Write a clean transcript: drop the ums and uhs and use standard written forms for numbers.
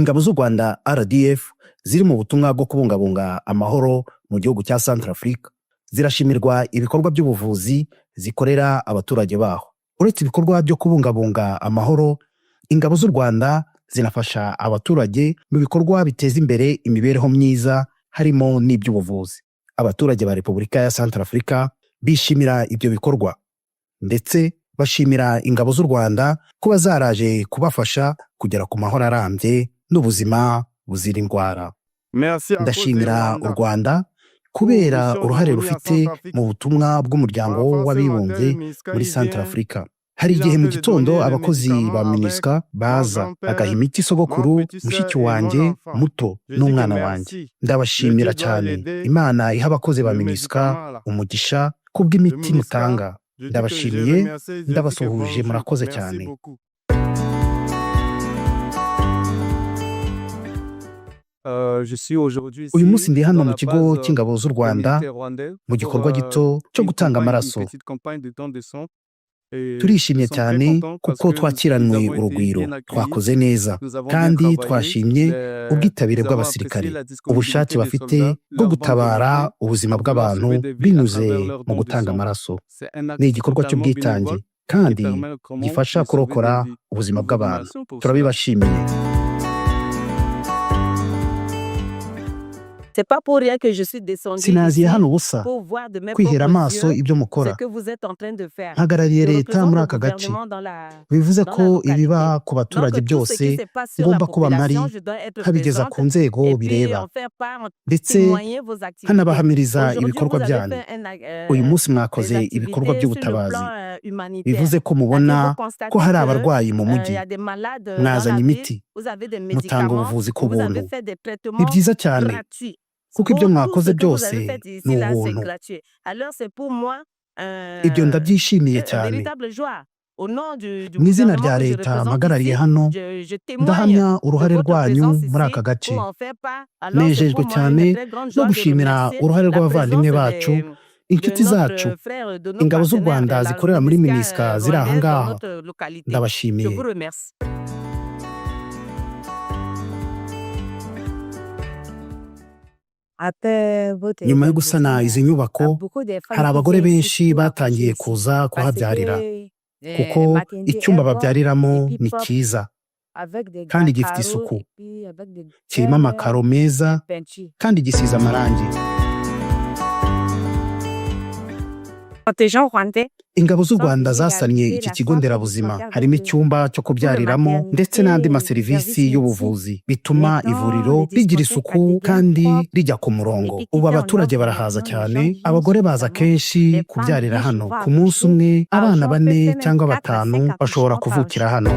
Ingabo z'u Rwanda RDF ziri mu butumwa bwo kubungabunga amahoro mu gihugu cya Centrafrique zirashimirwa ibikorwa by'ubuvuzi zikorera abaturage baho. Uretse ibikorwa byo kubungabunga amahoro, ingabo z'u Rwanda zinafasha abaturage mu bikorwa biteza imbere imibereho myiza, harimo n'iby'ubuvuzi. Abaturage ba Repubulika ya Centrafrique bishimira ibyo bikorwa, ndetse bashimira ingabo z'u Rwanda kuba zaraje kubafasha kugera ku mahoro arambye n'ubuzima buzira indwara. Ndashimira u Rwanda kubera uruhare rufite mu butumwa bw'Umuryango w'Abibumbye muri Centrafrique. Hari igihe mu gitondo abakozi ba MINUSCA baza bagaha imiti sogokuru, mushiki wanjye muto n'umwana wanjye. Ndabashimira cyane. Imana iha abakozi ba MINUSCA umugisha kubw'imiti mutanga. Ndabashimiye, ndabasuhuje, murakoze cyane. Uyu munsi ndi hano mu kigo cy'ingabo z'u Rwanda mu gikorwa gito cyo gutanga amaraso. Turishimye cyane kuko twakiranwe urugwiro, twakoze neza kandi twashimye ubwitabire bw'abasirikare, ubushake bafite bwo gutabara ubuzima bw'abantu binyuze mu gutanga amaraso. Ni igikorwa cy'ubwitange kandi gifasha kurokora ubuzima bw'abantu. Turabibashimiye. Sinaziye hano ubusa kwihera amaso ibyo mukora. Mpagarariye leta muri aka gace, bivuze ko ibiba ku baturage byose ngomba kuba mpari, nkabigeza ku nzego bireba, ndetse nkanabahamiriza ibikorwa byanyu. Uyu munsi mwakoze ibikorwa by'ubutabazi, bivuze ko mubona ko hari abarwayi mu mujyi, mwazanye imiti, mutanga ubuvuzi ku buntu. Ni byiza cyane kuko ibyo mwakoze byose ni ubuntu. Ibyo ndabyishimiye cyane. Mu izina rya leta mpagarariye hano, ndahamya uruhare rwanyu muri aka gace. Nejejwe cyane no gushimira uruhare rw'abavandimwe bacu, inshuti zacu, ingabo z'u Rwanda zikorera muri MINUSCA ziri aha ngaha. Ndabashimiye. Nyuma yo gusana izi nyubako, hari abagore benshi batangiye kuza kuhabyarira kuko icyumba babyariramo ni cyiza kandi gifite isuku, kirimo amakaro meza kandi gisize amarangi. Ingabo z'u Rwanda zasannye iki kigo nderabuzima, harimo icyumba cyo kubyariramo ndetse n'andi maserivisi y'ubuvuzi, bituma ivuriro rigira isuku kandi rijya ku murongo. Ubu abaturage barahaza cyane, abagore baza kenshi kubyarira hano. Ku munsi umwe abana 4 cyangwa 5 bashobora kuvukira hano.